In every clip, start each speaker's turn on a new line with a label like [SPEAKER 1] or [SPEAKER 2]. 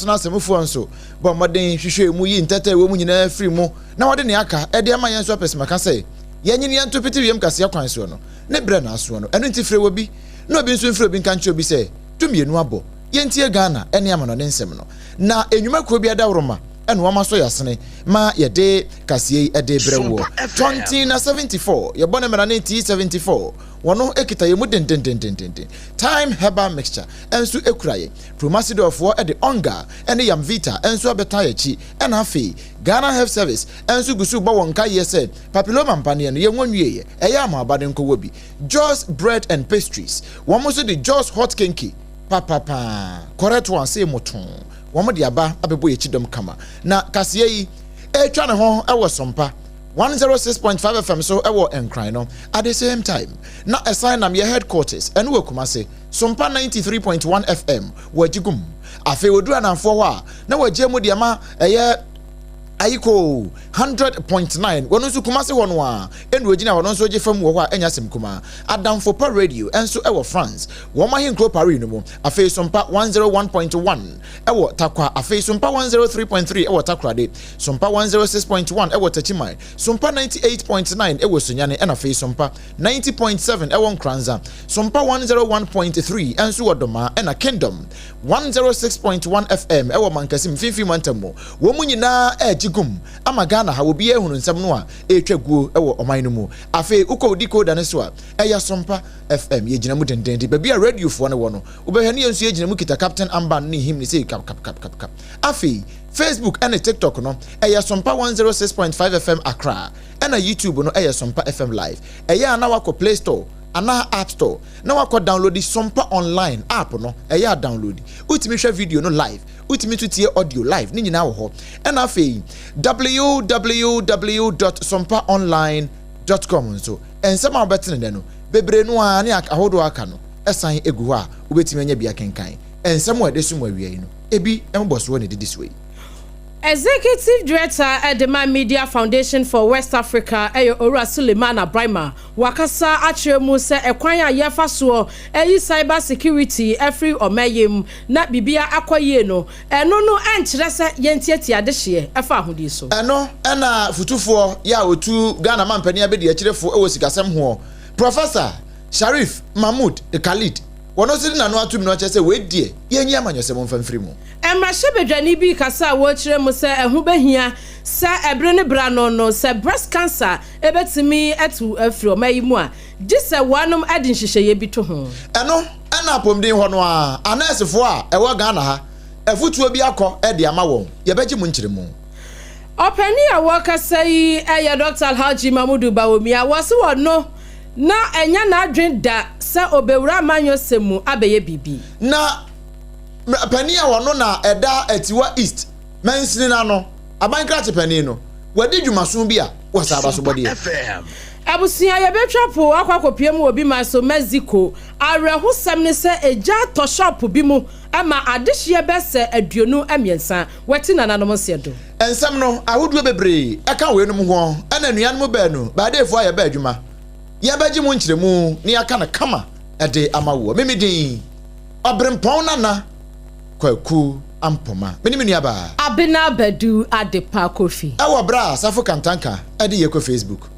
[SPEAKER 1] No asamufoɔ nso bɔɔ mmɔden hwehwɛɛ mu yii ntɛtɛ a ɛwɔ mu nyinaa firii mu na wɔde nea aka de ama yɛn nso apɛsɛmaka sɛ yɛnyini yɛnto pete wiem kaseɛ kwan soɔ no ne berɛ na asoɔ no. Ɛno nti frɛ obi na obi nso mfrɛ obi nka nkyerɛ obi sɛ 12 abɔ. Yɛntie Ghana ne amanɔne nsɛm no. Na nnwuma kuo bi adaworoma na wɔn asɔ yɛn asene ma yɛde kaseɛ yi de rebrɛ woɔ. Tɔnten na 74, yɛbɔ ne mmara ne T74, wɔn kita yɛn mu dendendendenden. Thyme Herbal Mixture nso kura yɛn. Promasidorfoɔ de Onga ne Yamvita nso abɛtaa yɛn akyi. Ɛna afei Ghana Health Service nso gu so rebɔ wɔn nkaeɛ sɛ papilloma mpaneɛ no yɛnwɔ nwieɛ, ɛyɛ a mo aba no nkɔwɔ bi. Jos Bread and Pastries, wɔn nso de Jos Hot Kenke papapaa, correct one sei motoo, wɔn de aba abɛbɔ yɛn kyidɔm kama. Na kaseɛ yi ɛretwa ne ho wɔ Sompa 106.5 FM so wɔ Nkran no at the same time na ɛsan nam yɛ headquarters ɛno wɔ Kumase Sompa 93.1 FM wɔ Agyigum. Afei wɔduru ananfoɔ hɔ a na wɔagye mu de ama ɛyɛ Ayikoo 100.9 wɔn nso Kumase hɔ no a ɛna wɔgyina hɔ no nso gye fam wɔ hɔ a ɛnyɛ asɛm kumaa. Adamfo Pa Radio nso wɔ France wɔn ahenkuro Paris no mu. Afei Sompa 101.1 wɔ Tarkwa. Afei Sompa 103.3 wɔ Takoradi. Sompa 106.1 wɔ Techiman. Sompa 98.9 wɔ Sunyani ɛna afei Sompa 90.7 wɔ Nkoranza. Sompa 101.3 nso wɔ Domaa ɛna Kingdom 106.1 FM wɔ Mankessim Mfimfini Mantam mu. Wɔn nyinaa regye gum ama Ghana ha obiara ahunu nsɛm no a ɛretwa guo wɔ ɔman no mu. Afei wokɔ wo decoder no so a, ɛyɛ Sompa FM. Yɛgyina mu dendenden. Baabi a radiofoɔ no wɔ no, wobɛhwɛ ne yɛn nso yɛgyina mu kita Captain Armband ne him ne sei kap kap kap kap kap. Afei Facebook ne TikTok no, ɛyɛ Sompa 106.5 FM Accra, ɛna YouTube no yɛ Sompa FM Live. Ɛyɛ a na wakɔ Play Store anaa App Store na wakɔ downloadi Sompa Online app no, ɛyɛ a downloadi. Wotumi hwɛ video no live, wotumi nso tie audio live, ne nyinaa wɔ hɔ. Ɛna afei www dot sompaonline dot com nso, nsɛm a wobɛte no nnɛ no, bebree no ara ne ahodoɔ a aka no san gu hɔ a wobɛtumi anya bi akenkan. Nsɛm a ɛde som awia yi no, ebi mmobɔsoɔ na ɛdidi soɔ yi.
[SPEAKER 2] Executive Director de ma Media Foundation for West Africa yɛ Owura Sulemana Braimah. Wakasa akyerɛ mu sɛ ɛkwan a yɛfa soɔ yi cyber security afiri ɔman yi mu na biribiara akɔ yie no, ɛno no nkyerɛ sɛ yɛntiatia adehyeɛ ɛfa ahodie so.
[SPEAKER 1] Ɛno na fotufoɔ yɛ a ɔtu Ghana mampanin abadiakyirefo wɔ sikasɛm hoɔ, Professor Sharif Mahmood Khalid, wɔno nso de n'ano atom no akyerɛ sɛ wei deɛ yɛnyi amanyɔsɛm mfa mfiri mu.
[SPEAKER 2] Mmarahyɛbadwani bi rekasa a wɔrekyerɛ mu sɛ ɛho bɛhia sɛ ɛbere ne bere ano no sɛ breast cancer bɛtumi atu afiri ɔman yi mu a, gye sɛ wɔanom de nhyehyɛeɛ bi to ho.
[SPEAKER 1] Ɛno na apɔmuden hɔ no ara, anɛɛsefoɔ a ɛwɔ Ghana ha, afutuo bi akɔ de ama wɔn. Yɛbɛgye mu nkyerɛmu.
[SPEAKER 2] Ɔpanin a wɔrekasa yi yɛ Dɔkta Alhaji Mamudu Bawumia. Wɔse ɔno na ɛnyɛ n'adwene da sɛ ɔbɛwura amanyɔsɛm mu abɛyɛ biribi.
[SPEAKER 1] Na panin a ɔno na ɛda Atiwa East mansini no ano, aban krakye panin no, wadi dwumaso bi a wɔsɛ abasobɔdeɛ.
[SPEAKER 2] Abusua, yɛbɛtwa po akɔ akɔpue mu wɔ bi man so, Mexico. Awerɛhosɛm ne sɛ egya atɔ shop bi mu ma adehyeɛ bɛsɛ 23. Wati nananom nseɛ do.
[SPEAKER 1] Nsɛm no ahodoɔ bebree ka weinom ho na anuanom baanu baadeefoɔ a yɛba adwuma yɛbɛgye mu nkyerɛmu na yɛaka no kama de ama woɔ. Me me din Ɔberempɔn Nana Kwaku Ampoma. Me ne me nuabaa.
[SPEAKER 2] Abena Badu Adepa Kofi.
[SPEAKER 1] Ɛwɔ berɛ a Safo Kantanka de yɛ kɔ Facebook.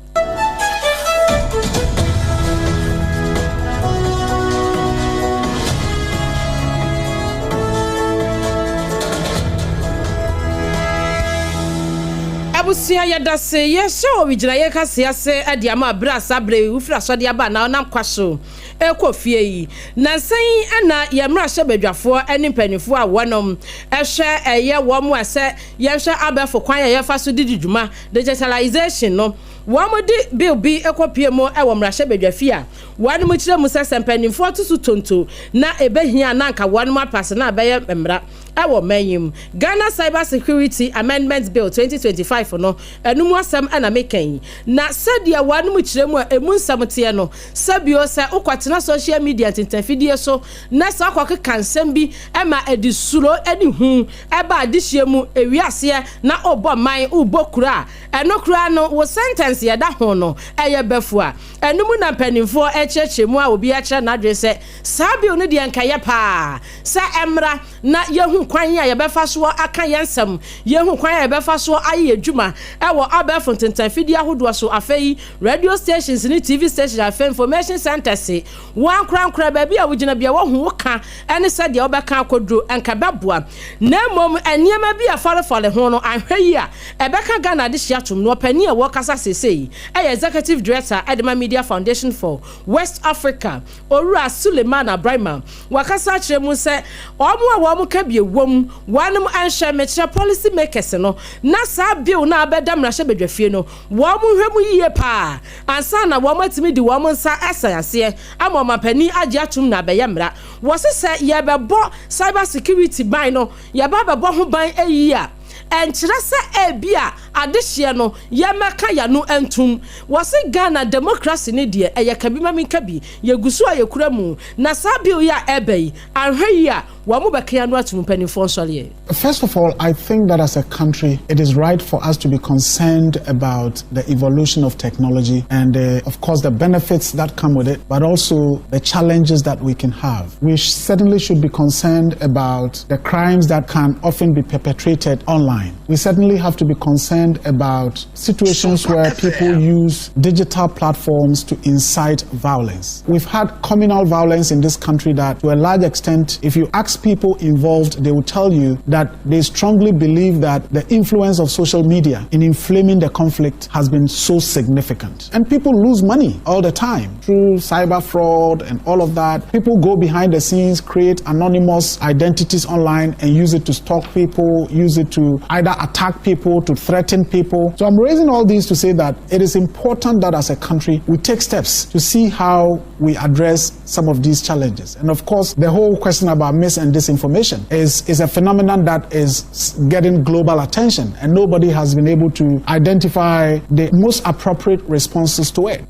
[SPEAKER 2] Abusua yɛdase yɛhyɛ wɔ wigyinaeɛ kaseɛ ase de ama berɛ a saa berɛ yi wofiri asɔde aba anaa wonam kwa so rekɔ fie yi. Nansa yi na yɛn mmarahyɛbadwafoɔ ne mpanimfoɔ a wɔnom hwɛ ɛyɛ wɔn a sɛ yɛhwɛ abɛɛfo kwan a yɛfa so de di dwuma, digitalization, no, wɔde bill bi kɔpue mu wɔ mmarahyɛbadwafie a wɔnom kyerɛ mu sɛ sɛ mpanimfoɔ to so tonto na ɛbɛhia a na anka wɔnom apase na abɛyɛ mmara wɔ ɔman yi mu. Ghana Cyber Security Amendment Bill 2025 no, ɛno mu asɛm na meka yi. Na sɛdeɛ wɔanom kyerɛ mu a ɛmu nsɛm teɛ no, sɛ bio sɛ wokɔtena social media ntentafidie so na sɛ wokɔkeka nsɛm bi ma ɛde suro ne hu ba adehyeɛ mu ewiaseɛ na wobɔ man, wobɔ kuro a, ɛno koraa no wo sentence ɛda ho no ɛyɛ bafua. Ɛno mu na mpanimfoɔ rekyerɛkyerɛ mu a obiara kyerɛ n'adwene sɛ saa bill no deɛ nka ɛyɛ paa sɛ ɛmmra na yɛhu kwan a yɛbɛfa soɔ aka yɛn nsɛm, yɛhu kwan a yɛbɛfa soɔ ayɛ yɛn adwuma wɔ abɛɛfo ntentanfidie ahodoɔ so, afei radio stations ne TV stations, afei information centers, wo ankorankorɛ baabi a wogyina bia wɔhu wo ka ne sɛdeɛ wobɛka akɔduro, nka ɛbɛboa. Na mmom nneɛma bi a ɛfɔrefɔre ho no anhwɛ yie a ɛbɛka Ghana adehye atom. Na ɔpanin a wɔrekasa seesei yɛ Executive Director de ma Media Foundation for West Africa, Owura Sulemana Braimah. Wakasa akyerɛ mu sɛ wɔn a wɔn ka bi wom, wɔnom nhwɛ, mekyerɛ policy makers no, na saa bill no a abɛda mmarahyɛbadwafie no, wɔn nhwɛ mu yie paa ansa na wɔn atumi de wɔn nsa asan aseɛ ama ɔmanpanin agye atom na abɛyɛ mmara. Wɔse sɛ yɛbɛbɔ cyber security ban no, yɛba abɛbɔ ho ban yie a, ɛnkyerɛ sɛ ebia adehyeɛ no yɛmmɛka y'ano ntom. Wɔse Ghana democracy no deɛ ɛyɛ ka bi ma menka bi, yɛgu so a yɛkura mu. Na saa bill yi a ɛreba yi, anhwɛ yie a wɔn bɛka y'ano atom. Mpanimfoɔ nsɔreɛ.
[SPEAKER 3] First of all, I think that as a country, it is right for us to be concerned about the evolution of technology and, of course, the benefits that come with it, but also the challenges that we can have. We certainly should be concerned about the crimes that can often be perpetrated online. We certainly have to be concerned about situations where people use digital platforms to incite violence. We've had communal violence in this country that, to a large extent, if you ask people involved, they will tell you that they strongly believe that the influence of social media in inflaming the conflict has been so significant. And people lose money all the time through cyber fraud and all of that. People go behind the scenes, create anonymous identities online and use it to stalk people, use it to either attack people, to threaten people. So I'm raising all these to say that it is important that as a country we take steps to see how we address some of these challenges. And of course, the whole question about mis and disinformation is a phenomenon that is getting global attention, and nobody has been able to identify the most appropriate responses to it.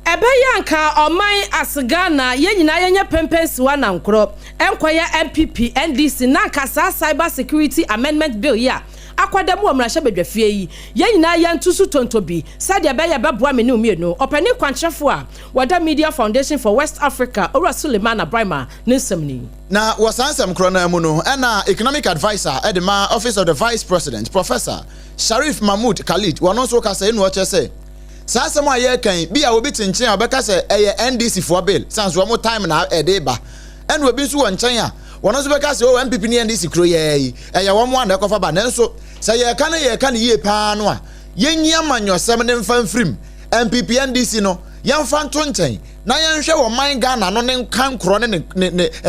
[SPEAKER 2] Ɛbɛyɛ anka ɔman ase Ghana yɛn nyinaa yɛnyɛ pɛmpɛnsiwa nankorɔ ɛnkɔyɛ NPP, NDC, na anka saa Cyber Security Amendment Bill yi a akɔda mu wɔ mmarahyɛbadwafie yi, yɛn nyinaa yɛnto so tonto bi sɛdeɛ ɛbɛyɛ bɛboa me ne mmienu. Ɔpanin kwankyerɛfoɔ a wɔda Media Foundation for West Africa, Owura Sulemana Braimah, ne nsɛm ni.
[SPEAKER 1] Na wɔ saa nsɛm korɔ no mu no, ɛna economic adviser ɛde ma Office of the Vice President, Professor Sharif Mahmood Khalid, wɔn nso kasa enu ɔkyerɛ sɛ saa asɛm a yɛreka yi bi a obi te nkyɛn a ɔbɛka sɛ ɛyɛ NDC foɔ bill san so wɔn time na ɛde ba, ɛna obi nso wɔ nkyɛn a wɔn nso bɛka sɛ o NPP ne NDC kuro yɛɛ yi, ɛyɛ wɔn a na ɛkɔfa ba. Nanso sɛ yɛreka no, yɛreka no yie paa no a, yɛnyi amanyɔsɛm ne mfa mfirim. NPP, NDC no, yɛmfa nto nkyɛn na yɛnhwɛ wɔ man Ghana no ne nkankorɔ ne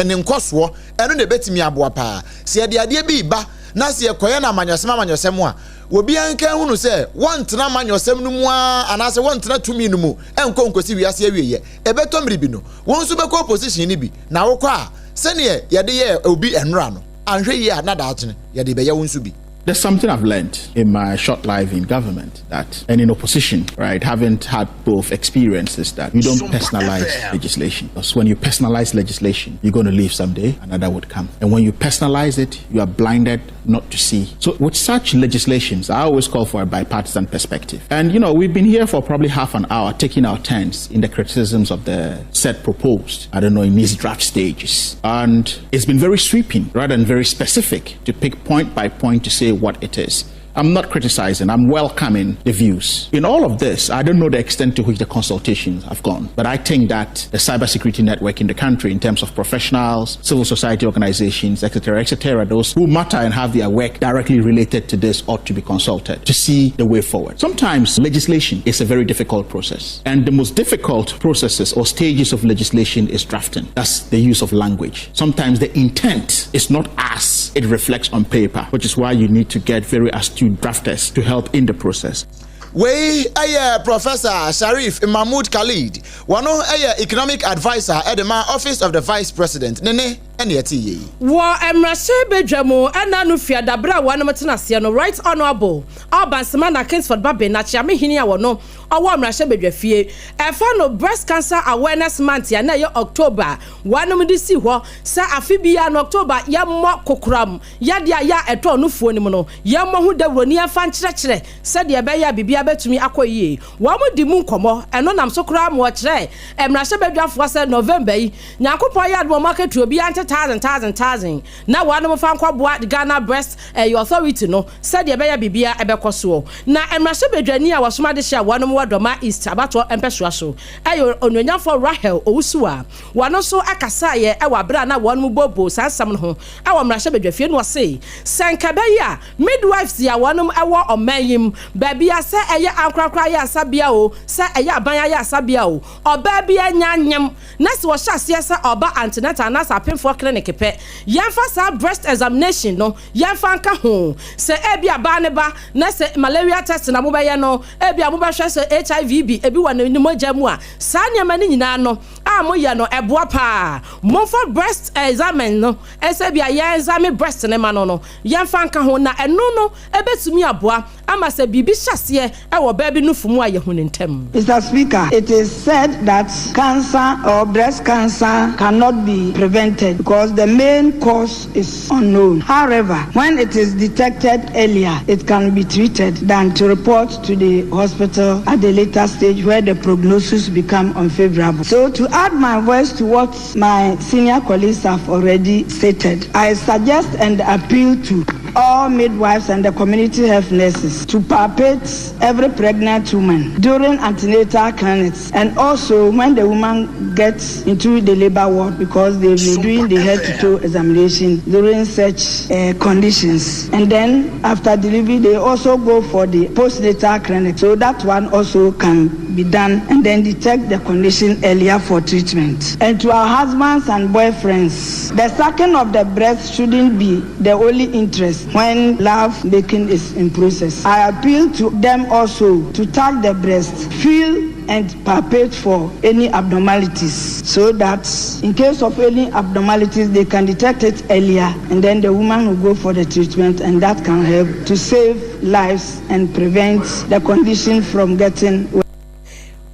[SPEAKER 1] ne nkɔsoɔ. Ɛno na ɛbɛtumi aboa paa. Sɛ yɛde adeɛ bi ba na sɛ yɛkɔyɛ no amanyɔsɛm amanyɔsɛm a, obiara nka hunu sɛ wɔntena amanyɔsɛm no mu ara anaasɛ wɔntena tumi no mu ɛnkɔ nkosi wiase awieɛ. Ɛbɛtɔ mmiri bi no, wɔn nso bɛkɔ opposition no bi na wokɔ a, sɛneɛ yɛde yɛ obi ɛnora no, anhwɛ yie a na daakye yɛde bɛyɛ wo nso bi.
[SPEAKER 4] There's something I've learned in my short life in government that, and in opposition, right, haven't had both experiences, that you don't personalize legislation. Because when you personalize legislation, you're going to leave someday, another would come. And when you personalize it, you are blinded not to see. So with such legislations, I always call for a bipartisan perspective. And we've been here for probably half an hour taking our turns in the criticisms of the set proposed, I don't know, in these draft stages. And it's been very sweeping rather than very specific to pick point by point to say what it is. I'm not criticizing, I'm welcoming the views. In all of this, I don't know the extent to which the consultations have gone, but I think that the cybersecurity network in the country, in terms of professionals, civil society organizations, etc., etc., those who matter and have their work directly related to this ought to be consulted to see the way forward. Sometimes legislation is a very difficult process, and the most difficult processes or stages of legislation is drafting. That's the use of language. Sometimes the intent is not as it reflects on paper, which is why you need to get very astute drafters to help in the process.
[SPEAKER 1] Wei ɛyɛ Professor Sharif Mahmood Khalid, wɔno ɛyɛ economic adviser ɛde ma Office of the Vice President ne ne. ɛna yɛtee yei.
[SPEAKER 2] Wɔ mmarahyɛ badwa mu ɛna no fiada berɛ a wɔnom tena aseɛ no, Right Honourable Alban Semana Kingsford Babe Nakyeamehene a wɔno ɔwɔ mmarahyɛ badwa fie ɛfa no Breast Cancer Awareness Month a na ɛyɛ October a wɔnom de si hɔ sɛ afe biara no October yɛmmɔ kokoram yadeɛ a yɛ a ɛtɔ nufoɔ no mu no yɛmmɔ ho dawuro ne yɛmfa nkyerɛkyerɛ sɛdeɛ ɛbɛyɛ a biribiara bɛtumi akɔ yie. Wɔdi mu nkɔmmɔ. Ɛno nam so koraa ma wɔkyerɛɛ mmarahyɛbadwafoɔ sɛ November yi, Nyankopɔn yɛ adom a wɔakatua obiara nte thousand thousand thousand na wɔanom mfa nkɔboa Ghana Breast ɛyɛ Authority no sɛdeɛ ɛbɛyɛ a biribiara ɛbɛkɔ soɔ. Na mmarahyɛbadwani a wɔsom adehye a wɔnom wɔ Dormaa East abatoɔ mpɛsoa so ɛyɛ Onuonyamfoɔ Rahel Owusu a wɔno nso kasaeɛ wɔ aberɛ a na wɔnom booboo saa nsɛm no ho wɔ mmarahyɛbadwafie no ɔse sɛ nka ɛbɛyɛ a Midwives a wɔnom wɔ ɔman yi mu baabia sɛ ɛyɛ ankorankoro ayaresabea o sɛ ɛyɛ aban ayaresabea o ɔbaa biara nya nyem na sɛ ɔhyɛ aseɛ sɛ ɔba antenatal anaasɛ apemfoɔ clinic pɛ yɛmfa saa breast examination no yɛmfa nka ho sɛ ebia baa no ba na sɛ malaria test na mobɛyɛ no ebia mobɛhwɛ sɛ HIV bi ebi wɔ ne mogya mu a saa nneɛma no nyinaa no a moyɛ no ɛboa paa momfa breast examine no sɛ ebia yɛ examine breast no ma no no Yɛmfa nka ho, na ɛno no bɛtumi aboa ama sɛ biribi hyɛ aseɛ wɔ ɔbaa bi nufu mu a yɛahu no ntɛm.
[SPEAKER 5] Mister Speaker, it is said that cancer or breast cancer cannot be prevented because the main cause is unknown. However, when it is detected earlier, it can be treated than to report to the hospital at the later stage where the prognosis become unfavorable. So to add my voice to what my senior colleagues have already stated, I suggest and appeal to all midwives and the community health nurses to palpate every pregnant woman during antenatal clinics and also when the woman gets into the labor ward because they've been doing the head to toe examination during such uh, conditions. And then after delivery, they also go for the postnatal clinic. So that one also can be done and then detect the condition earlier for treatment. And to our husbands and boyfriends, the sucking of the breast shouldn't be the only interest when love making is in process. I appeal to them also to touch the breast, feel and palpate for any abnormalities so that in case of any abnormalities they can detect it earlier and then the woman will go for the treatment and that can help to save lives and prevent the condition from getting worse.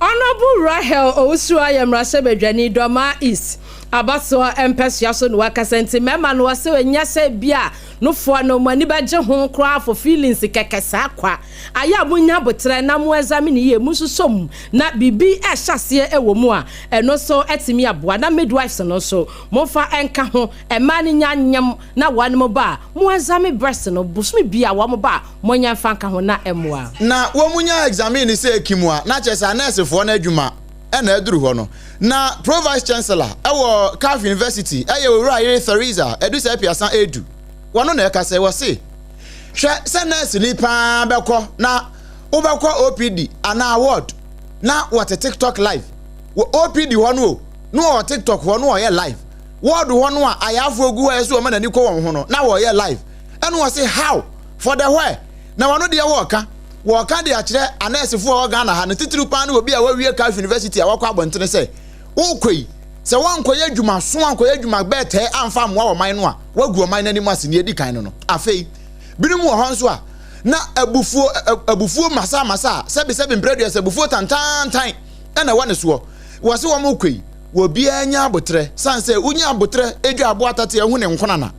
[SPEAKER 2] Honourable Rahel Owusuah yɛ mmarahyɛbadwani, Dormaa East abasoɔ mpɛsoa so na wakasa nti mmarima no wɔse ɛnyɛ sɛ bia nofoɔ no mo ani bɛgye ho koraa for feelings kɛkɛ saa kwa ayɛ a monya aboterɛ na mo examine yie mo nsosɔ mu na biribi ɛhyɛ aseɛ ɛwɔ mu a ɛno nso atumi aboa na midwives no nso momfa ɛnka ho mmaa no nya nyem na wɔn ba a mo examine breast no bosome bia wɔn ba a monyɛ mfa nka ho na ɛmmoa.
[SPEAKER 1] Na wɔn nya examine sɛ ekim a, na kyerɛ sɛ anɛɛsefoɔ no adwuma na aduru hɔ no. Na Pro Vice Chancellor wɔ Caf University yɛ Owura Yere Theresa Adusah Apiasah Adu. Wɔno na ɛka sɛ, wɔse, Hwɛ sɛ nɛɛseni paa bɛkɔ na wobɛkɔ OPD anaa ward na wɔte TikTok live. Wɔ OPD hɔ no o, na wɔwɔ TikTok hɔ na wɔyɛ live. Ward hɔ no a ayaafoɔ gu hɔ a ɛsɛ sɛ wɔma n'ani kɔ wɔn ho no, na wɔyɛ live. Ɛna wɔse how? For the where? Na wɔno deɛ wɔɔka, wɔɔka de akyerɛ anɛɛsefoɔ a ɛwɔ Ghana ha no, titiriw paa ne obi a wawie Caf University a wakɔ abɔntene sɛ, wokɔ yi, sɛ woankɔyɛ adwuma so ankɔyɛ adwuma bɛɛtɛɛ amfa ammoa ɔman no a, woagu ɔman no anim ase, nea edi kan no no. Afei, binom wɔ hɔ nso a, na abufuo, abufuo masamasa a sɛbesɛbe mprɛduasa abufuo tantaantan na ɛwɔ ne soɔ. Wɔse wɔn rekɔ yi, obiara nya aboterɛ, sane sɛ wonya aboterɛ dwa aboa tate ahu ne nkonana.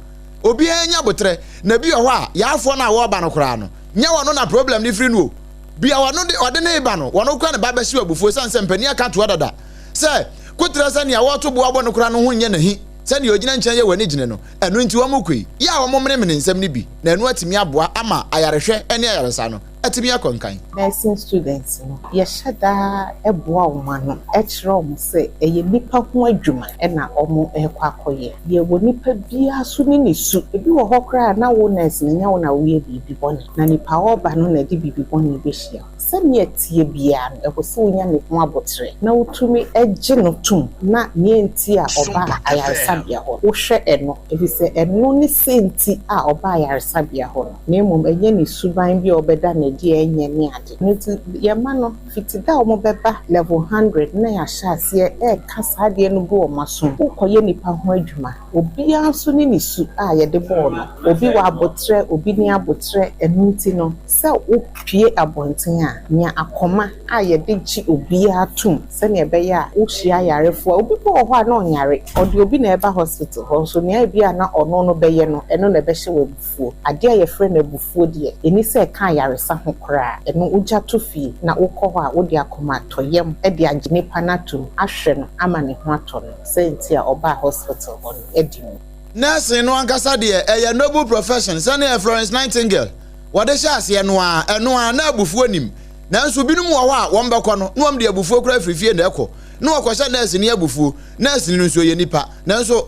[SPEAKER 1] Obiara nya aboterɛ, na bi wɔ hɔ a, yaafoɔ no a wɔreba no koraa no, nyɛ wɔn na problem no firi no o. Bia wɔn de ɔde ne reba no, wɔn koraa ne ba bɛhyew abufuo sane sɛ mpanin aka toa dada sɛ, koterɛ sɛ nea wɔreto boɔ abɔ no koraa no ho nyɛ n'ahi sɛ nea ɔgyina nkyɛn yɛ wɔn ani gyene no. Ɛno nti wɔn kɔ yi, yɛ a wɔmenemene nsɛm no bi, na ɛno atumi aboa ama ayarehwɛ ne ayaresa no atumi akɔ nkan.
[SPEAKER 6] Nursing students no, yɛhyɛ da boa wɔn ano kyerɛ wɔn sɛ ɛyɛ nnipa ho adwuma na wɔrekɔ akɔyɛ. Yɛwɔ nipa biara su ne ne su. Ebi wɔ hɔ koraa a na wo nurse no, ɛnyɛ wo na woyɛ biribi bɔne, na nipa a ɔreba no na ɛde biribi bɔne bɛhyia wo. Sɛnea ɛteɛ biara no, ɛwɔ sɛ wonya ne ho aboterɛ na wotumi gye no tom na nea enti a ɔbaa ayaresabea hɔ no, wohwɛ ɛno, efisɛ ɛno ne sɛ nti a ɔbaa ayaresabea hɔ no, na mmom ɛnyɛ ne suban bi a ɔbɛda no adi a ɛnyɛ ne ade. Ɛno nti, yɛma no fiti da a wɔbɛba Level 100 na yɛahyɛ aseɛ reka saa adeɛ no gu wɔn asom. Wokɔyɛ nnipa ho adwuma, obiara nso ne ne su a yɛde bɔɔ no. Obi wɔ aboterɛ, obi nni aboterɛ. Ɛno nti no, sɛ wopue abɔnten a, nya akoma a yɛde gye obiara tom sɛnea ɛbɛyɛ a wohyia ayarefoɔ a, obi mpo wɔ hɔ a na ɔnyare, ɔde obi na ɛreba hospital hɔ nso nea ebia na ɔno no bɛyɛ no, ɛno na ɛbɛhyɛ wo abufuo. Adeɛ a yɛfrɛ no abufuo deɛ, ɛnni sɛ ɛka ayaresa ho koraa. Ɛno wogya to fie na wokɔ hɔ a, wode akomatɔyam de agye nipa no atom, ahwɛ no ama ne ho atɔ no, sɛ nti a ɔbaa hospital hɔ no adi mu.
[SPEAKER 1] Nursing no ankasa deɛ, ɛyɛ noble profession sɛdeɛ Florence Nightingale wɔde hyɛɛ aseɛ no ara, ɛno ara, na abufuo nnim. Nanso binom wɔ hɔ a wɔbɛkɔ no, na wɔde abufuo koraa firi fie na ɛkɔ, na wɔkɔhyɛ nɛɛseni abufuo. Nɛɛseni no nso ɔyɛ nipa. Nanso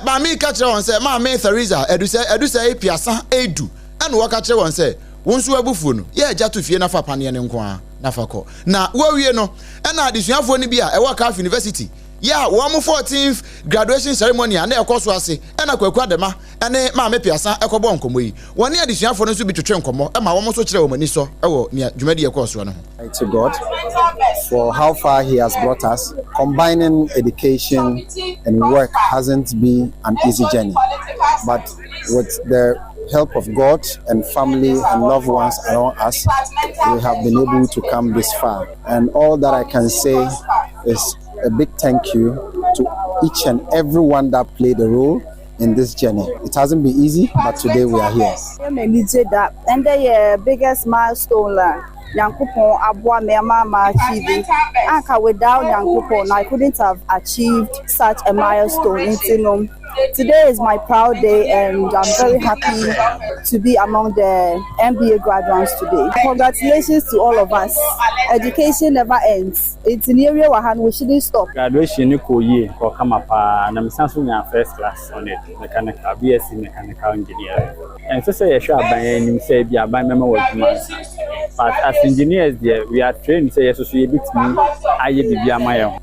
[SPEAKER 1] maame yi ka kyerɛ wɔn sɛ, Maame Theresa, Adusɛe, Adusɛe Piasa Edu, ɛna wɔka kyerɛ wɔn sɛ, Wo nso w'abufuo no, yɛ agya to fie na fa paneɛ no nko ara na fa kɔ. Na wɔwie no, ɛna adesuafoɔ no bi a ɛwɔ Calf University yɛ a wɔn 14th graduation ceremony a na ɛkɔ so ase ɛna Kwaku Adema ne Maame Piasa kɔbɔɔ nkɔmmɔ yi. Wɔne adesuafoɔ no nso bi twetwee nkɔmmɔ ma wɔn nso kyerɛɛ wɔn anisɔ wɔ nea dwumadi a ɛkɔɔ soɔ no ho.
[SPEAKER 7] To God for how far he has brought us. Combining education and work hasn't been an easy journey, but with the help of God and family and loved ones around us, we have been able to come this far. And all that I can say is a big thank you to each and everyone that played a role in this journey. It hasn't been easy, but today we are here.
[SPEAKER 8] And the biggest milestone Nyankopɔn aboa me ama ma achieve. Anka without Nyankopɔn, I couldn't have achieved such a milestone. Nti no, today is my proud day and I'm very happy to be among the MBA graduates today. Congratulations to all of us. Education never ends. It's in area we shouldn't stop.
[SPEAKER 9] Graduation ni kɔ yie, kɔ kama paa, na mesan so nya first class on it, mechanical, BSc mechanical engineering. Ɛnsɛ sɛ yɛhwɛ aban anim sɛ ebi aban bɛma wɔ adwuma nsa, but as engineers deɛ, we are trained sɛ yɛsoso yɛbɛtumi ayɛ biribi ama yɛn ho.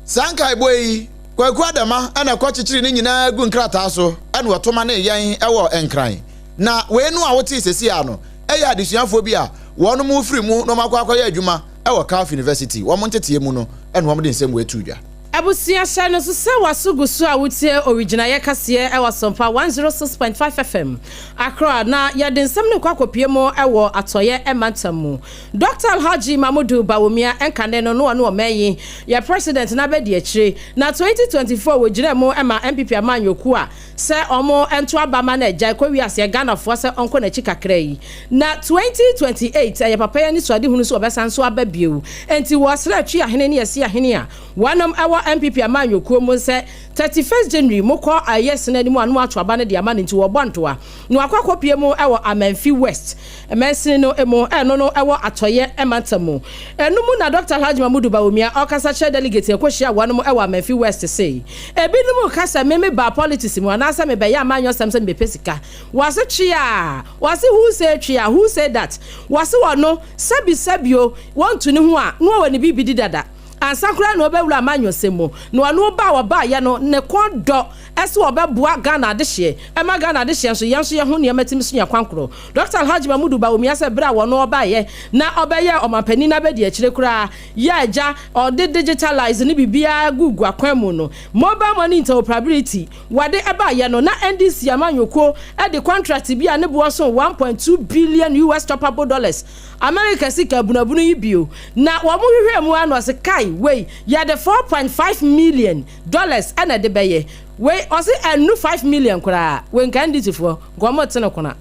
[SPEAKER 1] Saa nkaebɔ yi, Kwaku Adama na ɛkɔkyekyere ne nyinaa gu nkrataa so na ɔto ma ne yɛn wɔ Nkran. Na wei no a wotee seesei ara no yɛ adesuafoɔ bi a wɔnom firi mu na wɔakɔ akɔyɛ adwuma wɔ Calf University. Wɔn nteteɛ mu no na wɔde nsɛm wei too dwa.
[SPEAKER 2] Abusua, hyɛ no nso sɛ w'aso gu so a wotie Owigyinaeɛ kaseɛ wɔ Asɛmpa 106.5 FM, Accra, na yɛde nsɛm no rekɔ akɔpue mu wɔ Atɔeɛ mantam mu. Dɔkta Alhaji Mamudu Bawumia nkane no na ɔne ɔman yi yɛ President no abɛdi akyire, na 2024 wɔgyinaa mu ma NPP amanyɔkuo a sɛ wɔn nto aba ma no agyae kɔ wiaseɛ Ghanafoɔ sɛ ɔnkɔ n'akyi kakra yi, na 2028 ɛyɛ papa yi anisoadehunu sɛ ɔbɛsan nso aba bio. Enti wɔsrɛ Atwi ahene ne Asi ahene a wɔnom ɛwɔ NPP amanyɔkuo mu sɛ 31st January mokɔ ɛyɛ sene anim a na moato aba no de ama no. Nti wɔbɔ ntoa na wakɔ akɔpie mu ɛwɔ Amanfi West mansini no mu, ɛno no ɛwɔ Atɔeɛ mantam mu. Ɛno mu na Dr. Alhaji Mamudu Bawumia ɔkasa kyerɛ delegate ɛkɔhyia wɔnom ɛwɔ Amanfi West sei, ebinom ka sɛ me mebaa politics mu anaasɛ mebɛyɛ amanyɔsɛm sɛ mebɛpɛ sika. Wɔse twea, wɔse who say twea, who say that? Wɔse wɔno sɛbi sɛbio wɔntu ne ho a na wɔwɔ ne biribi di dada ansa koraa na ɔbɛwura amanyɔsɛm mu, na ɔno ba a wɔbaayɛ no ne kɔn dɔ ɛsɛ wɔbɛboa Ghana adehyeɛ, ɛma Ghana adehyeɛ nso yɛn nso yɛn ho nneɛma tumi so yɛn kwankorɔ. Dr. Alhaji Mamudu Bawumia sɛ berɛ a wɔno ɔbaayɛ na ɔbɛyɛ ɔmampanin no abɛdi akyire koraa yɛ agya ɔde digitalise ne biribiara gugu akwan mu no, mobile money interoperability wɔde ɛbaayɛ no, na NDC amanyɔkuo de contract bi a ne boɔ so 1.2 billion US choppable dollars, America sika abunabunu yi bio, na wɔn hwehwɛ mu ano ɔse kai wei yɛde $4.5 million ɛna de bɛyɛ wei. Ɔse ɛnu 5 million koraa wei nka NDC foɔ nka wɔn te no kona.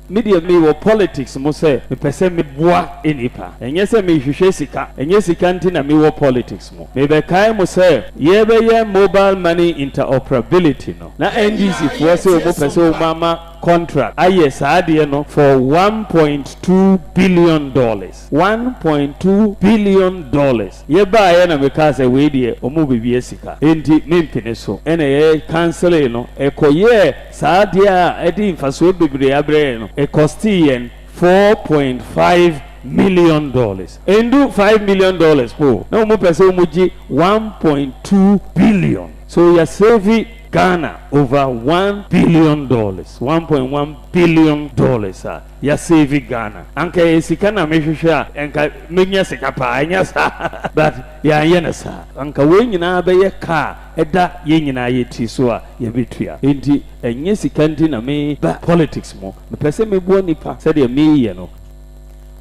[SPEAKER 10] Me deɛ, mewɔ politics mu sɛ mepɛ sɛ meboa nipa, ɛnyɛ sɛ mehwehwɛ sika. Ɛnyɛ sika nti na mewɔ politics mu. Mebɛkae mo sɛ yɛbɛyɛ mobile money interoperability no, na NDC foɔ sɛ wɔn pɛ sɛ wɔn ama contract ayɛ saa adeɛ no for $1.2 billion, $1.2 billion. Yɛbaeɛ na mekaa sɛ wei deɛ, ɔmo bɛwia sika, enti mempene so. Ɛna yɛ cancel no. Ɛkɔyɛɛ saa adeɛ a ɛde mfasoɔ bebree abrɛ yɛn no, ɛcost yɛn 4.5. million dollars. Ɛndu $5 million po na wɔn pɛ sɛ wɔn gye 1.2 billion. So yɛ save Ghana over $1 billion, $1.1 billion a yɛ save Ghana. Anka yɛ sika na mehwehwɛ a, nka menya sika paa. Ɛnyɛ saa, but yɛanyɛ no saa. Anka wɔn nyinaa bɛyɛ kaa ɛda yɛn nyinaa yɛ ti so a yɛbɛtua. Nti ɛnyɛ sika nti na meba politics mu. Mepɛ sɛ meboa nipa sɛdeɛ meyɛ no.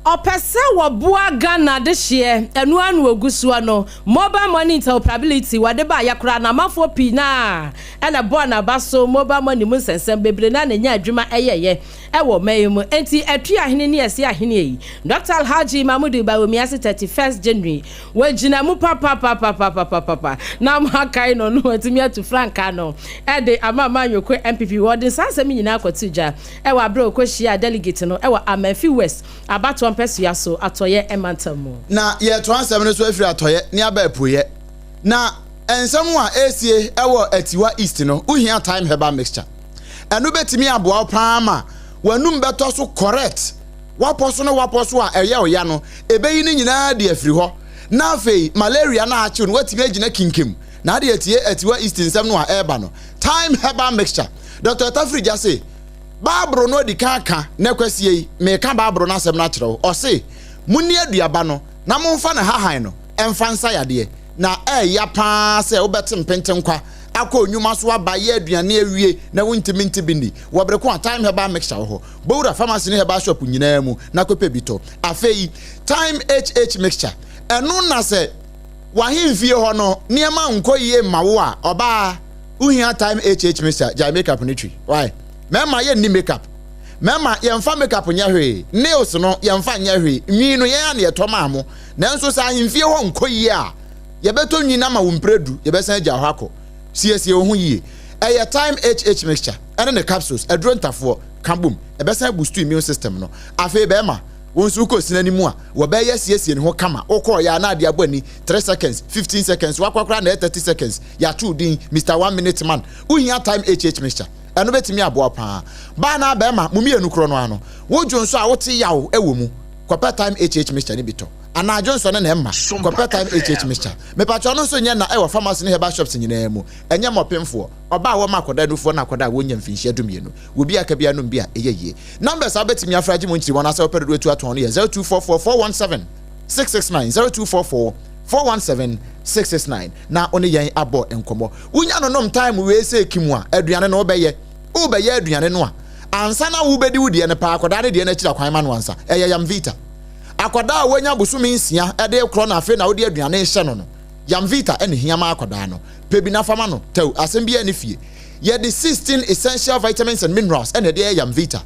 [SPEAKER 2] Ɔpɛ sɛ wɔboa Ghana de hyeɛ ɛno ano ogu soɔ no. Mobile money interoperability wɔde ba ayɛ koraa na amanfoɔ pii naa ɛna bɔɔ n'aba so. Mobile money mu nsɛnsɛm bebree na n'anya adwuma ɛyɛyɛ ɛwɔ ɔman yi mu. Nti atu ahene ne ɛsi ahene yi, Dr Alhaji Mahmudu Bawumia se 31st January wɔgyina mu papapapapapapa na mo akae no no wɔatumi atu frankaa no ɛde ama amanyɔkuo NPP. Wɔde nsa asɛm nyinaa akɔto gya ɛwɔ abere okɔhyia delegate no ɛwɔ Amenfi West abatoɔ mpɛsua so, Atɔyɛ ɛmantam mu.
[SPEAKER 1] Na yɛtoa nsɛm no so afiri Atɔyɛ ne aba Apueɛ. Na nsɛm a ɛresie ɛwɔ Atiwa East no, wohia Time Herbal Mixture. Ɛno bɛtumi aboa wo paa ma w'anum bɛtɔ so correct. Wapɔ so no, wapɔ so a ɛyɛ ɔya no, ɛbɛyi no nyinaa de afiri hɔ. Na afei malaria no akyew no, woatumi agyina kinkim. Na ade atie Atiwa East nsɛm no a ɛreba no, Time Herbal Mixture, Dr Tafiri gya se baaboro no adi kan aka na kwasie yi meka baaboro no asɛm no akyerɛ wo. Ɔse munni aduaba no na momfa ne hahan no ɛmfa nsa yadeɛ. Na ɛɛya paa sɛ wobɛte mpentenkwa akɔ nnwuma so aba yɛ aduane awie na wontumi nte bi nni wɔ bere ko a Time Herbal Mixture wɔ hɔ. Bowura pharmacy ne herbal shop nyinaa mu na kɔpɛ bi tɔ. Afei Time HH Mixture, ɛno na sɛ w'ahemfie hɔ no nneɛma nkɔ yie mma wo a, ɔbaa, wohia Time HH Mixture. Gyae makeup no twi. Why? Mɛma yɛnni makeup. Mɛma yɛmfa makeup nyɛ hwee. Nails no, yɛmfa nyɛ hwee. Nwi no, yɛn a na yɛtɔ maa mo. Nanso sɛ ahemfie hɔ nkɔ yie a, yɛbɛtɔ nwi no ama wo mprɛ 10, yɛbɛsan agya hɔ akɔ. Siesie wo ho yie. Ɛyɛ Time HH Mixture ɛne ne capsules, aduro ntafoɔ ka bom, ɛbɛsan boost immune system no. Afei bɛrima, wo nso wokɔ sina no mu a, wɔbɛyɛ siesie ne ho kama. Wokɔɔ yɛ a na adeɛ abɔ ani 3 seconds, 15 seconds, wakɔ koraa na ɛyɛ 30 seconds, yɛato din Mr One Minute Man. Wohia Time HH Mixture. Ɛno bɛtumi aboa paa. Baa na bɛrima, mo mmienu korɔ no ano, wodwo nso a wote yaw ɛwɔ mu, kɔpɛ Time HH Mixture no bi tɔ. Anaa dwonsɔ no na ɛma, kɔpɛ Time HH Mixture. Mepatwɛ, no nso nyɛ na ɛwɔ pharmacy ne herbal shops nyinaa mu. Ɛnyɛ mmɔpemfoɔ, ɔbaa a wɔma akɔda nufoɔ na akɔda a wɔnya mfinhyia 12. Wɔbi aka bi anom bi a ɛyɛ yie. Numbers a wobɛtumi afra agye mu nkyiri wɔn asɛ wopɛ dodo atu atɔn no yɛ 0244 417 669, 0244 417 669, na wo ne yɛn abɔ nkɔmmɔ. Wonya no nom Time wei sɛ kim a, aduane no wobɛyɛ, wobɛyɛ aduane no a, ansa na wobɛdi wo deɛ no paa, akɔdaa ne deɛ no akyiri akwan ma no ansa. Ɛyɛ Yamvita. Akwadaa a wanya bosome 6 ɛde korɔ no, afei na wode aduane hyɛ no no, Yamvita ɛne hia ma akwadaa no. Pɛ bi na fa ma no. Tɛw asɛm biara ne fie. Yɛde 16 essential vitamins and minerals ɛna ɛde ɛyɛ Yamvita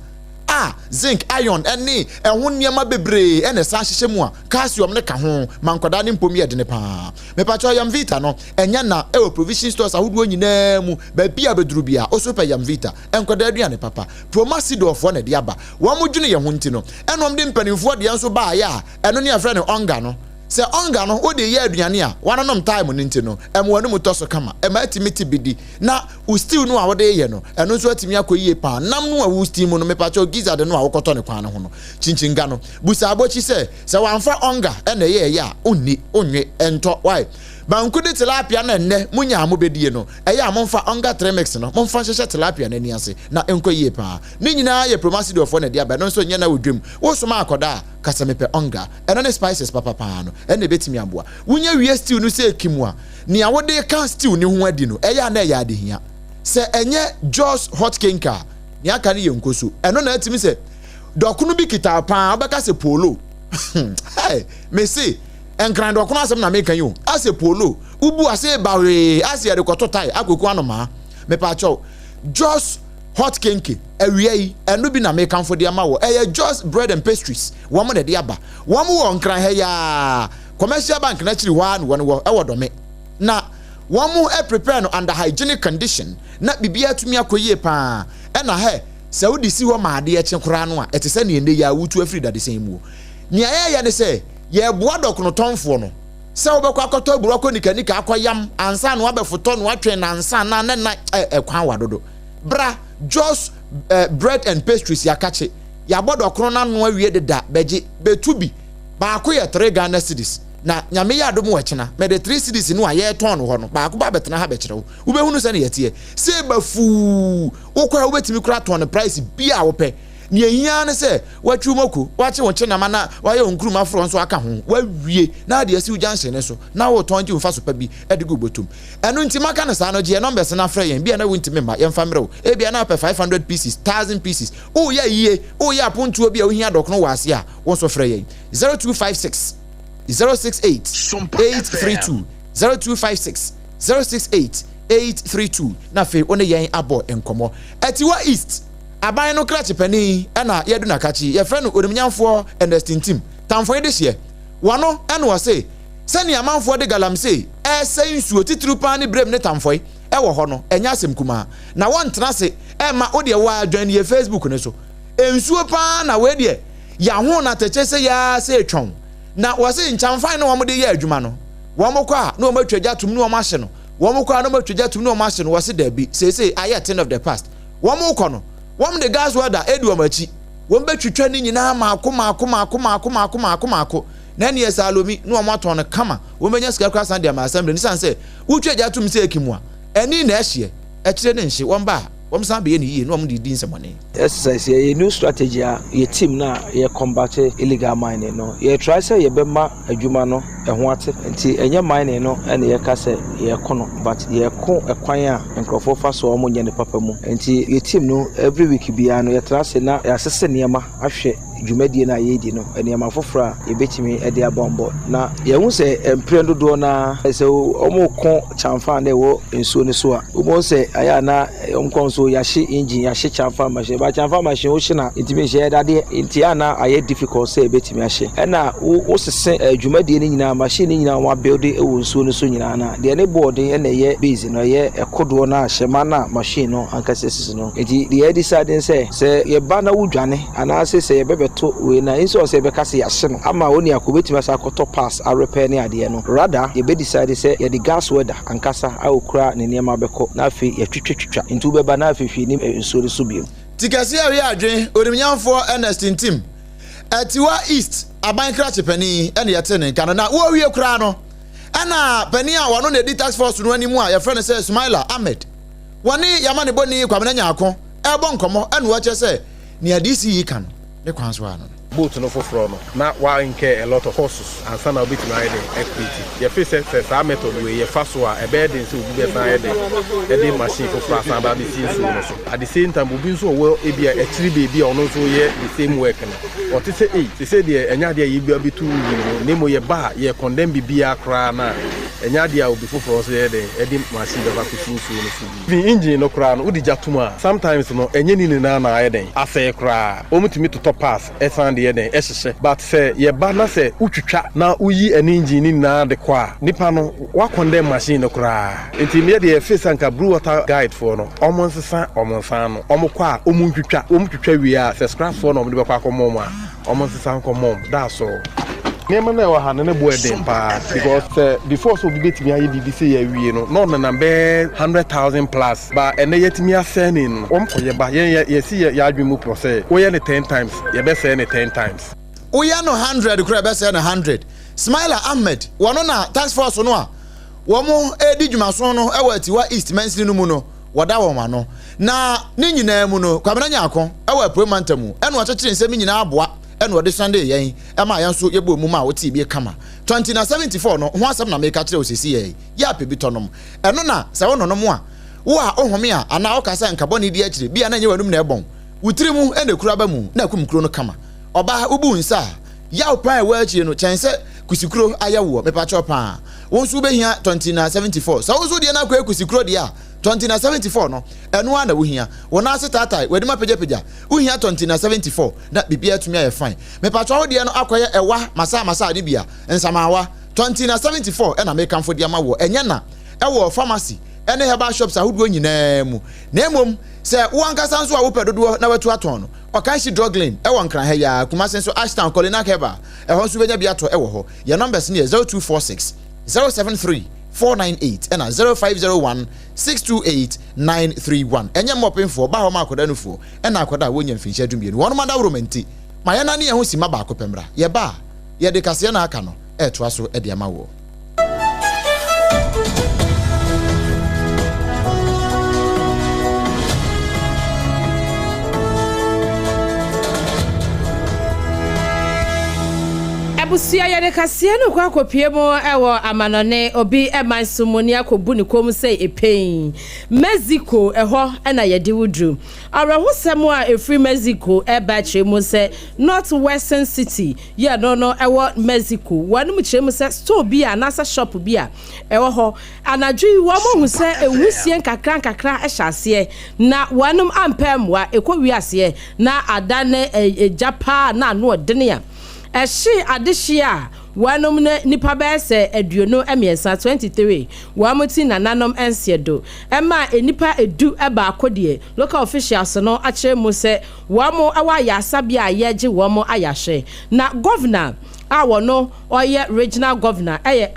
[SPEAKER 1] a zinc, iron ɛne ɛho nneɛma bebree ɛna ɛsan hyehyɛ mu a calcium ne ka ho ma nkwadaa ne mpom yɛ dene paa. Mepatwɛ, Yamvita no ɛnyɛ na ɛwɔ provision stores ahodoɔ nyinaa mu. Baabi a bɛduru bia ɔso pɛ Yamvita, nkwadaa aduane papa. Promasidorfoɔ na ɛde aba. Wɔn mo dwene yɛn ho nti no, ɛna wɔn de mpanimfoɔ deɛ nso baayɛ a ɛno ne yɛfrɛ no Ɔnga no. Sɛ Ɔnga no wode yɛ aduane a wanonom Time no nti no, ɛma w'anum tɔ so kama, ɛma atumi te bi di. Na wo stew no a wode yɛ no, ɛno nso atumi akɔ yie paa. Nam no a wo steam no, mepakyɛw, gizzard no a wokɔtɔ ne kwan no ho no, kyinkyin no busa abɔkyi sɛ sɛ wamfa Ɔnga ɛna ɛyɛ ɛyɛ a onni onwe ɛntɔ. Why? Banku ne tilapia no ɛnnɛ munya a mobɛdie no, ɛyɛ a momfa Ɔnga 3 mix no momfa nhyehyɛ tilapia no ani ase na ɛnkɔ yie paa. Ne nyinaa yɛ Promasidorfoɔ na ɛde aba. Ɛno nso nyɛ na wɔ dwam. Wosoma akɔda a, kasa mepɛ Ɔnga, ɛno ne spices papa paa no, ɛna ɛbɛtumi aboa. Wonya wie stew no sɛ kim a, nea wode ka stew ne ho adi no, ɛyɛ a na ɛyɛ adehia sɛ ɛnyɛ just hot cake a nea aka no yɛ nkoso. Ɛno na atumi sɛ dɔkono bi kita paa, wobɛka sɛ polo. Hey, mese Nkran dɔkono asɛm na meka yi o. Asɛ polo wobu ase bawee ase yɛde kɔto tae akɔku anomaa. Mepaakyɛw, just hot kenke awia yi, ɛno bi na mekamfo de ama wɔ. Ɛyɛ Just Bread and Pastries wɔn na ɛde aba. Wɔn wɔ Nkran ha yaa, Commercial Bank n'akyiri hɔ ara na wɔn wɔ, ɛwɔ Dɔme. Na wɔn prepare no under hygienic condition na biribiara tumi akɔ yie paa. Ɛna hɛ sɛ wode si hɔ ma adeɛ kye koraa no a, ɛte sɛ nea ɛnnɛ yi a wotu afiri dadesɛn mu. Nea yɛyɛ ne sɛ yɛboa dɔkonotɔnfoɔ no sɛ wobɛkɔ akɔtɔ aburo akɔ nikanika akɔyam ansa na wabɛfotɔ na watwɛn nansa na ne na ɛkwan wa dodo. Bra Just Bread and Pastries, yɛakakye, yɛabɔ dɔkono no ano awie deda. Bɛgye bɛtu bi. Baako yɛ three Ghana cedis. Na Nyame yɛ adom ɔkyena, mede three cedis no a yɛretɔn no hɔ no, baako ba abɛtena ha bɛkyerɛ wo. Wobɛhunu sɛnea ɛteɛ. Sɛ ɛba fuu, wokɔ a wobɛtumi koraa atɔn no price biara a wopɛ. Nea ehia ara ne sɛ woatwi wo mako, woakye wo nkyenam na woayɛ wo nkruma aforɔ nso aka ho. Woawie na wode asi wo junction no so na woretɔn gye wo mfaso pa bi de gu wo bɔtɔm. Ɛno nti maka no saa no, gye yɛn numbers na frɛ yɛn. Bia na wontumi mma, yɛmfa mmerɛ wo. Ebia na wopɛ 500 pieces, 1000 pieces. Woreyɛ ayie, woreyɛ apontoɔ bi a wohia dɔkono wɔ ase a, wo nso frɛ yɛn. 0256 068 832, 0256 068 832 na afei wo ne yɛn abɔ nkɔmmɔ. Atiwa East. Aban no krakye panin na yɛadu n'akakye, yɛfrɛ no Onimnyamfoɔ Ernest Ntim, Tamfoe dehyeɛ. Wɔno na ɔse sɛnea amanfoɔ de galamsey ɛresɛe nsuo, titiriw paa ne Brem ne Tamfoe wɔ hɔ no, ɛnyɛ asɛm kumaa. Na wɔntena ase mma wo deɛ woaa dwan yɛ Facebook no so. Nsuo paa na wei deɛ yɛaho no atɛkyɛ sɛ yɛa sɛ twɔn. Na wɔse nkyamfan na wɔde yɛ adwuma no, wɔn kɔ a na wɔn atwa gya tom na wɔn ahye no, wɔn kɔ a na wɔn atwa gya tom na wɔn ahye no, wɔse daabi, seesei ayɛ thing of the past. Wɔrekɔ no, wɔde gas welder adi wɔn akyi. Wɔbɛtwitwa ne nyinaa mmaako mmaako mmaako mmaako mmaako mmaako mmaako, na ɛnneɛ Salomi na wɔatɔn no kama. Wɔbɛnya sika koraa san de ama assembly no. Esiane sɛ wotwa gya tom sɛ ekim a, ani na ɛhyeɛ, akyire no nhye. Wɔba a, wɔsan bɛyɛ no yie na wɔde redi nsɛmmɔne.
[SPEAKER 11] Exercise yɛ yɛ new strategy a yɛ team no a yɛ combat illegal mining no yɛ try sɛ yɛ bɛ ma adwuma no ɛho ate nti ɛnyɛ mining no ɛna yɛ ka sɛ yɛ ko no but yɛ ko ɛkwan a nkorɔfoɔ fa so a wɔn nyɛ no papa mu nti yɛ team no every week biara no yɛ tena ase na yɛ asese nneɛma ahwɛ dwumadie no a yɛredi no nneɛma foforɔ a yɛbɛtumi de abɔ mbɔ na yɛhu sɛ mprɛn dodoɔ no ara sɛ wɔko kyamfa na ɛwɔ nsuo no so a wobɛhu sɛ ayɛ a na wɔn kɔn so yɛahye engine yɛahye kyamfa machine ba kyamfa machine wohye na ntumi nhyɛ yɛ dadeɛ nti a na ayɛ difficult sɛ yɛbɛtumi ahye ɛna wosese dwumadie no nyinaa machine no nyinaa wɔn abuild wɔ nsuo no so nyinaa na deɛ ne boɔden ɛna ɛyɛ base no ɛyɛ ɛkodoɔ no a hyɛma no a machine no ankasa sisi no nti deɛ yɛ decide sɛ sɛ yɛba na wodwane anaasɛ sɛ yɛbɛbɛto wei no a, instead of sɛ yɛbɛka sɛ yɛahye no ama onua ko obɛtumi asan akɔtɔ parts arepɛɛ ne adeɛ no, rather yɛbɛ decide sɛ yɛde gas welder ankasa a ɔkura ne nneɛma bɛkɔ na afei yɛatwitwatwitwa nti wobɛba na afei hwee nni nsuo no so bio.
[SPEAKER 1] Ti kɛseɛ a ɛyɛ adwene, Onimnyamfoɔ Ernest Ntim, Atiwa East aban krakye panin na yɛtee ne nka no. Na wɔrewie koraa no, ɛna panin a ɔno na ɛdi task force no anim a yɛfrɛ no sɛ Sumaila Ahmed, wɔne yɛamanebɔni Kwabena Nyarko rebɔ nkɔmmɔ na ɔkyerɛ sɛ nea DC yi ka no, ne kwan so ara no no.
[SPEAKER 12] Boat no foforɔ no na wa incur a lot of costs ansa na wobɛtumi ayɛ dɛn a create. Yɛfeel sɛ sɛ saa method wei yɛfa so a ɛbɛyɛ den sɛ obi bɛsan ayɛ dɛn ɛde machine foforɔ asan aba abɛsi nsuo no so. At the same time obi nso ɔwɔ ebia akyiri baabi a ɔno nso reyɛ the same work no ɔte sɛ ei sesei deɛ ɛnyɛ adeɛ a yɛbi abɛtu engine mu na mmom yɛba a yɛ condemn biribiara koraa no a ɛnyɛ adeɛ a obi foforɔ nso yɛ dɛn ɛde machine bɛkɔ akɔsi nsuo no so bio. Even engine no koraa no wode gya tom a sometimes no ɛnyɛ ne nyinaa na ayɛ dɛn asɛe koraa. Wɔn tumi totɔ parts san de yɛ dɛn hyehyɛ but sɛ yɛba na sɛ wotwitwa na woyi ɛne engine no nyinaa de kɔ a nipa no wa condemn machine no koraa. Nti meɛ deɛ yɛfeel sɛ anka Blue Water Guide foɔ no wɔn nsesa wɔn nsa ano. Wɔn kɔ a wɔn ntwitwa, wɔn twitwa wie a sɛ scraps foɔ na wɔn de bɛkɔ akɔma wɔn a Ɔmo nsesa nkɔ mom that's all. Nneɛma no a ɛwɔ ha no ne bo yɛ den paa because sɛ before sɛ obi betumi ayɛ biribi sei awie no na ɔnenam bɛyɛ 100,000 plus but ɛnɛ yɛatumi asɛe ne no wɔn kɔ yɛba yɛn yɛ yɛsi yɛ yɛn adwene mu pɔ sɛ woyɛ no ten times yɛbɛsɛe no ten times.
[SPEAKER 1] Woyɛ no hundred koraa yɛbɛsɛe no hundred. Smaila Ahmed, wɔno na task force no a wɔn redi dwumason no wɔ Atiwa East mansini no mu no wɔda wɔn ano. Na ne nyinaa mu no, Kwabena Nyarko wɔ Apuei Mantam mu na ɔkyekyere nsɛm yi nyinaa aboa na ɔde suanee yɛn maa yɛn nso yɛbɔɔ mu maa wotee bi kama. Twenty na 74 no ho asɛm na meka kyerɛ wo seesei yi. Yɛ a pɛ bi tɔ nom. Ɛno na sɛ wononom a, wo a wohome a anaa woka sɛ nka bɔne di akyire bi a na ɛnyɛ w'anom na ɛbɔn, wo tiri mu na ekuro aba mu na akum kuro no kama. Ɔbaa, wobu nsa a, yaw paa a ɛwɔ akyire no kyɛn sɛ kusikuro ayɛ woɔ. Mepakyɛw paa, wo nso wobɛhia twenty na 74. Sɛ wo nso wodeɛ no akɔyɛ kusikuro deɛ a, Tɔntina 74 no, ɛno ara na wohia. Wo nan ase taatae, w'anim apagyapagya. Wohia tɔntina 74 na biribiara atumi ayɛ fine. Mepakyɛw wo deɛ no akɔyɛ ɛwa masaa masaa no bi a, nsamaawa. Tɔntina 74 na mekamfo de ama woɔ. Ɛnyɛ na ɛwɔ pharmacy ne herbal shops ahodoɔ nyinaa mu. Na mmom sɛ wo ankasa nso a wopɛ dodoɔ na watu atɔn no, Ɔkanhyi Drug Lane ɛwɔ Nkran ha yi ara, Kumasi nso Ashtown Kolinak Herbal, ɛhɔ nso wobɛnya bi atɔ ɛwɔ hɔ. Yɛn numbers no yɛ 0246 073 498 ɛna 0501 628 931. Ɛnyɛ mma ɔpemfoɔ, ɔbaa hɔ ma akwadaa nufoɔ, ɛna akwadaa a wɔnnya mfinhyia dumienu. Wɔnom adaworoma nti, ma yɛnnane yɛn ho simma baako pɛ mmra. Yɛba a. Yɛde kaseɛ no a aka no retoa so de ama woɔ.
[SPEAKER 2] Abusua yɛde kaseɛ no kɔ akɔpie mu wɔ amanɔne obi man so mu ne akɔbu ne kɔn mu sɛ epɛn Mexico ɛhɔ na yɛde wo duru. Awerɛhosɛm a ɛfiri Mexico reba kyerɛ mu sɛ North Western City yɛ no no ɛwɔ Mexico. Wɔnom kyerɛ mu sɛ store bi a anaasɛ shop bi a ɛwɔ hɔ anadwo yi wɔn ahu sɛ nwusie nkakra nkakra hyɛ aseɛ na wɔnom ampɛ mmoa ɛkɔ wie aseɛ na adane egya paa na ano ɔdene a ɛhyee adehyeɛ a wɔnom ne nipa bɛyɛ sɛ 23, 23, wɔn ti nananom nseɛ do ɛmaa nnipa du baako deɛ local officials no akyerɛ mu sɛ Wɔn wɔ ayaresabea a yɛgye wɔn ayahwɛ. Na Governor a wɔno ɔyɛ Regional Governor yɛ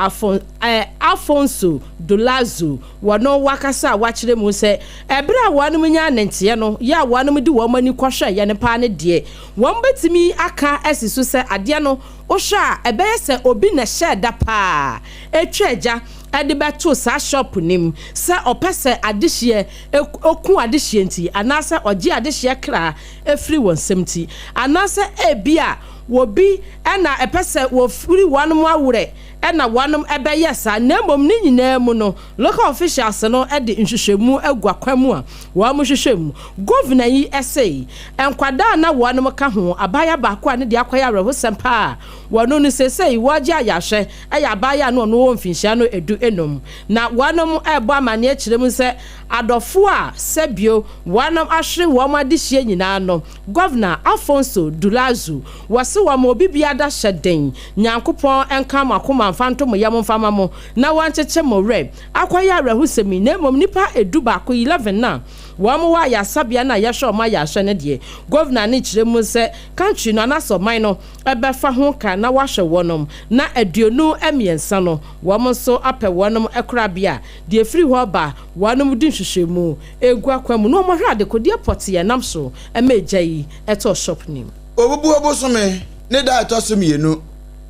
[SPEAKER 2] Alfonso Dulazu. Wɔno wakasa a wakyerɛ mu sɛ ɛberɛ a wɔnom nyaa nenteɛ no yɛ a wɔnom de wɔn ani kɔhwɛeɛ no paa no deɛ wɔn bɛtumi aka asi so sɛ adeɛ no wohwɛ a ɛbɛyɛ sɛ obi na ɛhyɛɛ da paa twaa gya de bɛtoo saa shop no mu sɛ ɔpɛ sɛ adehyeɛ ɔku adehyeɛ nti, anaasɛ ɔgye adehyeɛ kra firi wɔn nsam nti, anaasɛ ebia obi na ɛpɛ sɛ wɔfiri wɔn awerɛ na wɔn bɛyɛ saa, na mmom ne nyinaa mu no, local officials no de nhwehwɛmu agu akwan mu a wɔhwehwɛ mu. Governor yi se, nkwadaa a na wɔn ka ho, abaayewa baako a ne deɛ akɔyɛ awerɛhosɛm paa a wɔno no seesei wɔregye ayarehwɛ yɛ abaayewa a na ɔno wɔ mfinhyia no du-enum, na wɔnom rebɔ amaneɛ kyerɛ mu sɛ adɔfoɔ a sɛbio wɔnom ahwere wɔn adehyeɛ nyinaa no, Governor Alfonso Dulazu, wɔse wɔn obi biara da hyɛ den, Nyankopɔn nka mo akoma mfa nto mo yam mfa ma mo na wɔnkyekye mo werɛ. Akɔyɛ awerɛhosɛm yi, na mmom nnipa edubaako, 11, no a wɔn wɔ ayaresabea no a yɛhwɛ wɔn ayarehwɛ no deɛ, Governor no kyerɛ mu sɛ country no anaasɛ ɔman no bɛfa ho ka na wɔahwɛ wɔnom, na 23 no wɔn nso apɛ wɔnom korabea, deɛ ɛfiri hɔ ba wɔnom de nhwehwɛmu gu akwan mu na wɔn ahwɛ adekodeɛ pɔtee a ɛnam so ma egya yi tɔɔ shop no mu.
[SPEAKER 1] Obubuo bosome ne da a ɛtɔ so mienu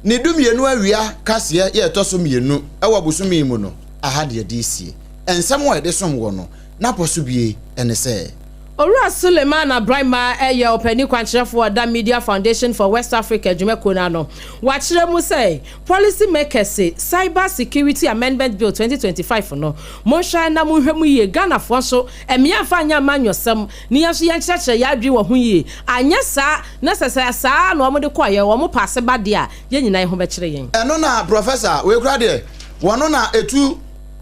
[SPEAKER 1] ne dumienu awia kaseɛ yɛ ɛtɔ so mienu wɔ bosome yi mu no, aha deɛ de resie. Nsɛm a yɛde som wɔ no n'apɔ so bie ne sɛ.
[SPEAKER 2] Owura Sulemana Braimah yɛ ɔpanin kwankyerɛfoɔ a ɔda Media Foundation for West Africa dwumakuo no ano. Wakyerɛ mu sɛ, Policy makers se Cyber Security Amendment Bill 2025 no, monhwɛ na monhwɛ mu yie. Ghanafoɔ nso, mmea mfa nyɛ amanyɔsɛm na yɛn nso yɛnkyerɛkyerɛ yɛn adwene wɔ ho yie. Anyɛ saa na sɛ sɛ saa ara na wɔde kɔeɛ, wɔn paase ba deɛ a, yɛn nyinaa yɛn ho bɛkyere yɛn.
[SPEAKER 1] Ɛno na Professor, wei koraa deɛ, wɔno na ɛtu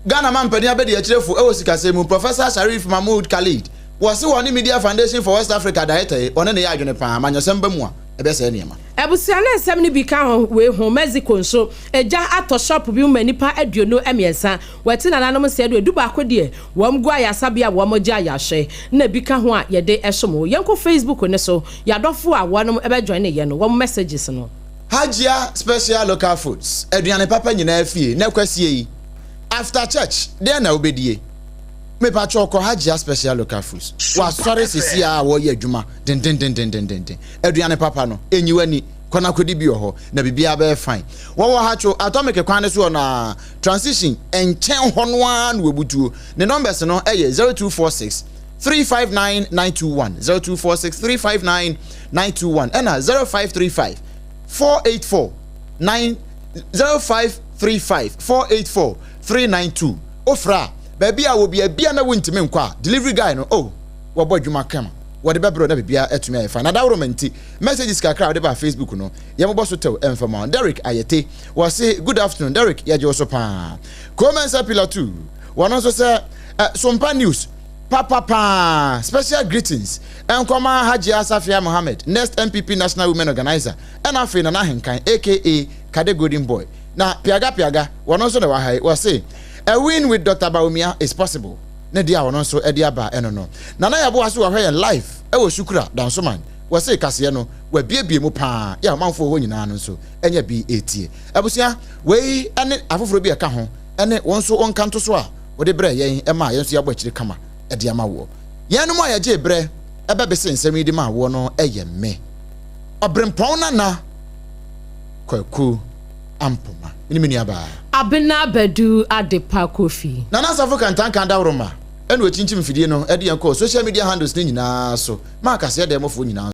[SPEAKER 1] Ghana mampanin abadiakyirefo wɔ sikasɛm mu, Professor Sharif Mahmood Khalid, wɔse wɔne Media Foundation for West Africa director yi, ɔne no yɛ adwene paa, amanyɔsɛm ba mu a, ɛbɛsɛe nneɛma.
[SPEAKER 2] Abusua no nsɛm no bi ka ho wei ho, Mexico nso, egya atɔ shop bi mu ma nnipa 23, wɔte nananom nsɛe do, dubaako deɛ, wɔn gu ayarsabea a wɔn gye ayarhwɛ, na bi ka ho a yɛde som wo. Yɛnkɔ Facebook no so, yɛadɔfo a wɔnom bɛ joine yɛn no, wɔn messages no.
[SPEAKER 1] Hajia Special Local Foods, aduane papa nyinaa fie, nɛ kwasie yi. After church deɛn na wobɛdie? Mepakyɛw kɔ Hajia Special Local Foods. Wasɔre sisi a wɔyɛ adwuma dendendendendenden. Aduane papa no, enyi w'ani. Kɔ na kɔdi bi wɔ hɔ na biribiara bɛyɛ fine. Wɔwɔ Hatcho Atomic kwan no so hɔ no ara, transition nkyɛn hɔ no ara na wɔbutuo. Ne numbers no yɛ 0246 359 921, 0246 359 921 ɛna 0535 484 9 0535 484 392 Wofrɛ a, baabi a wɔ biabia na wontumi nkɔ a, delivery guy no, oh, wɔbɔ adwuma kama. Wɔde bɛbrɛ wo na biribiara atumi ayɛ fine. Adaworoma nti, messages kakra a wode baa Facebook no, yɛmmobɔ so tɛw ɛmfa ma wo. Derrick Ayete, wɔse, Good afternoon, Derrick, yɛgye wo so paa. Komensa Pillar 2, wɔno nso sɛ, eh, Sompa News, papa paa. Special greetings ɛnkɔma Hajia Safia Mohammed, next NPP National Women Organizer. Ɛna afei Nana Ahenkan aka Kade Golden Boy. Na Piaga Piaga, wɔno nso na ɛwɔ ha yi, wɔse A win with Doctor Bawumia is possible. Ne deɛ a ɔno nso de aba ɛno no. Nana Yeboah nso wɔhwɛ yɛn live ɛwɔ Sukura, Dansoman. Wɔse kaseɛ no wabiebie mu paa, yɛ ɔmanfoɔ hɔ nyinaa no nso anya bi retie. Abusua, wei ne afoforɔ bi a ɛka ho ne wo nso wo nkantoso a wode brɛɛ yɛn ɛmaa yɛn nso yɛabɔ akyire kama de ama woɔ. Yɛnom a yɛgyee berɛ bɛbese nsɛm yi de maa woɔ no yɛ me. Ɔberempɔn Nana. Kwaku Ampoma. Me ne me nuabaa.
[SPEAKER 2] Abena Badu Adepa Kofi.
[SPEAKER 1] Nana Asafo Kantanka Adaworoma ɛna ɔkyinkyim mfidie no de yɛn kɔɔ social media handles no nyinaa so maa kaseɛ dɛɛmɔfoɔ nyinaa.